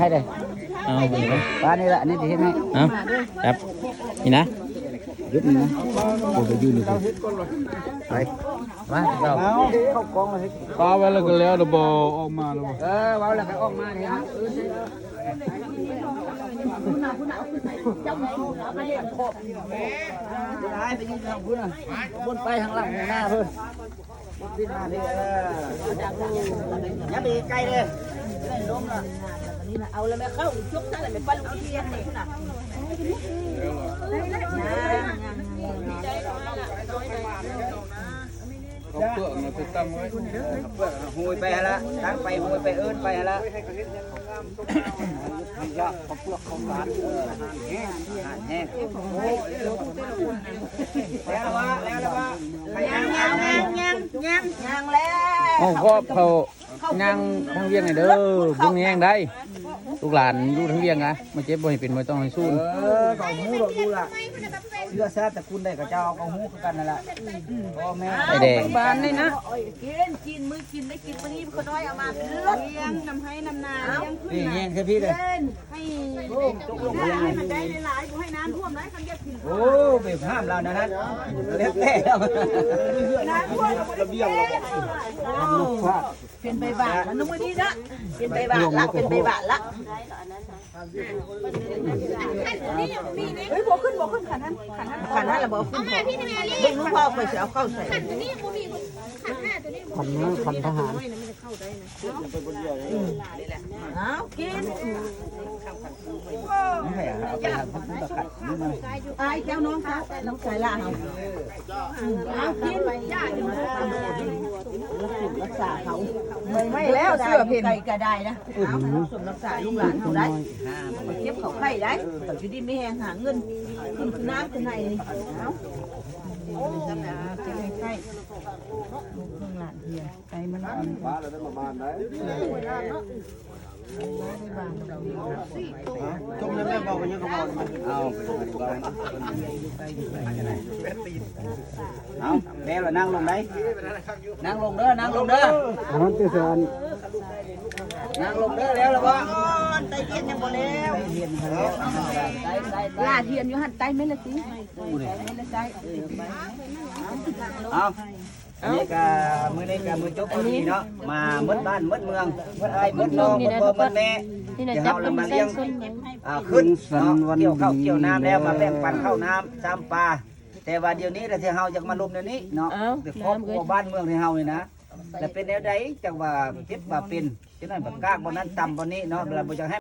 ໃຫ້ເດ້ ເອົານີ້ນະ ປານີ້ລະ ອັນນີ້ຊິເຮັດໃຫ້ ເອົາ ຈັບ ນີ້ນະ ຢຸດນີ້ນະ ໂອ້ ໄປຢືນຢູ່ພຸ້ນ ໄປ ມາ ເອົາ ເຂົ້າກອງເລີຍ ປາໄວ້ແລ້ວກໍແລ້ວ ແລ້ວບໍ່ອອກມາແລ້ວບໍ່ ເອີ ເວົ້າແລ້ວກໍອອກມານີ້ນະ ໄປຢືນທາງພຸ້ນນະ ພຸ້ນໄປທາງຫຼັງໜ້າພຸ້ນ. ບິນມາເດ້ ເອີ ຢ່າໄປໃກ້ເດ້ ໄດ້ລົມລະ ເອົາລະແມ່ເຂົ້າ ຈົກຊະລະແມ່ ປາລູກອີ່ຫຍັງນີ້ນະ ເອົາເປືອກມາຕິດຕັ້ງໄວ້ ເອົາເປືອກຫູຍໄປຫັ້ນລະ ຕັ້ງໄປຫູຍໄປເອີ້ນໄປຫັ້ນລະ. ເອົາເປືອກເຂົ້າສານ ເອີ ອາຫານແຫ້ງ ອາຫານແຫ້ງ ແລ້ວລະວະ ແລ້ວລະວະ ຍັງ ຍັງ ຍັງ ຍັງ ຍັງ ຍັງແລ້ວ ເອົາ ຂອບເຂົ້າຍ່າງທາງວຽງແດ່ເດີ ເບິ່ງແຍງໄດ້ ລູກຫຼານຢູ່ທາງວຽງນະ ມາເຈັບບໍ່ໃຫ້ເປັນ ບໍ່ຕ້ອງໃຫ້ສູນ ເອີ ກໍຮູ້ດອກ ຮູ້ລະ ເຊື້ອຊາດຕະກຸນໃດກໍເຈົ້າກໍຮູ້ຄືກັນນັ້ນລະ ພໍ່ແມ່ ໄອ້ແດງ ບານນີ້ນະ ກິນ ກິນ ມື້ກິນໄດ້ກິນ ມື້ນີ້ຂ້ານ້ອຍເອົາມາເປັນລົດ ລ້ຽງນຳໄຮ່ນຳນາ ລ້ຽງຂຶ້ນ ນີ້ແຍງໃສ່ພີ່ເດີ ໃຫ້ ໂອ້ ຕົກລົງ ໃຫ້ມັນໄດ້ຫຼາຍໆ ບໍ່ໃຫ້ນ້ຳຖ້ວມຫຼາຍ ຄັນຢາກກິນ ໂອ້ ໄປຫ້າມລາວແນວນັ້ນ ແລ້ວແຕ່ ນ້ຳຖ້ວມລະບຽງລະ ເປັນໃບຫວານລະ ມື້ນີ້ນະ ເປັນໃບຫວານລະ ເປັນໃບຫວານລະ ເຮີ້ຍ ບໍ່ຂຶ້ນ ບໍ່ຂຶ້ນ ຂັນຫັ້ນ ຂັນຫັ້ນ ຂັນຫັ້ນລະບໍ່ຂຶ້ນ ເບິ່ງລູກພໍ່ ຂ້ອຍຊິເອົາເຂົ້າໃສ່ ຂັນໂຕນີ້ຍັງບໍ່ມີ ຂັນຫ້າໂຕນີ້ ຂັນທະຫານ ເອົາກິນ ອ້າຍເຈົ້ານ້ອງເຈົ້າ ນ້ອງຊາຍຫຼ້າເຮົາ ເອົາກິນ ລັກສາເຂົາ ໄປແລ້ວ ໄດ້ເຫັນ ໄກ່ກະໄດ້ນະ ເອົາສົມລັກສາລູກຫຼານເຮົາໄດ້ ໄປເຈັບເຂົາໄຂ້ໄດ້ ຢູ່ດີມີແຮງຫາເງິນ ຂຶ້ນຄືນ້ຳຄືໄນນີ້ ເອົາ ເຈັບໄຂ້ ລູກເພິ່ງຫຼານເຮຍ ໄປມັນ ປາລະໄດ້ປະມານໃດ ຈົມນັ້ນແຫຼະ ເວົ້າກັນຫຍັງກໍເວົ້າ ເອົາ ເອົາ ແມ່ລະ ນັ່ງລົງໄດ໋ ນັ່ງລົງເດີ ນັ່ງລົງເດີ ອັນນັ້ນຄືສານ ນັ່ງລົງເດີ ແລ້ວລະບໍ່ ໄຕຮຽນຍັງບໍ່ແລ້ວ ລາດຮຽນຢູ່ຫັ້ນ ໄຕແມ່ນລະຕິ ເອົາ ອັນນີ້ກະ ມື້ນີ້ກະມື້ຈົບພໍດີເນາະ ມາໝົດບ້ານໝົດເມືອງ ໝົດອ້າຍໝົດນ້ອງ ໝົດພໍ່ໝົດແມ່ ທີ່ເຮົາລະມາລ້ຽງ ອ່າ ຂຶ້ນເນາະ ກ່ຽວເຂົ້າກ່ຽວນ້ຳແລ້ວ ມາແບ່ງປັນເຂົ້ານ້ຳຊຳປາ ແຕ່ວ່າດຽວນີ້ລະທີ່ເຮົາຢາກມາລົມແນວນີ້ເນາະ ເປັນຄອບຄົວບ້ານເມືອງທີ່ເຮົານີ້ນະ ລະເປັນແນວໃດ ຈັ່ງວ່າເຈັບວ່າເປັນ ຈັ່ງນັ້ນ ກາກບ່ອນນັ້ນ ຕຳບ່ອນນີ້ເນາະ ລະບໍ່ຢາກໃຫ້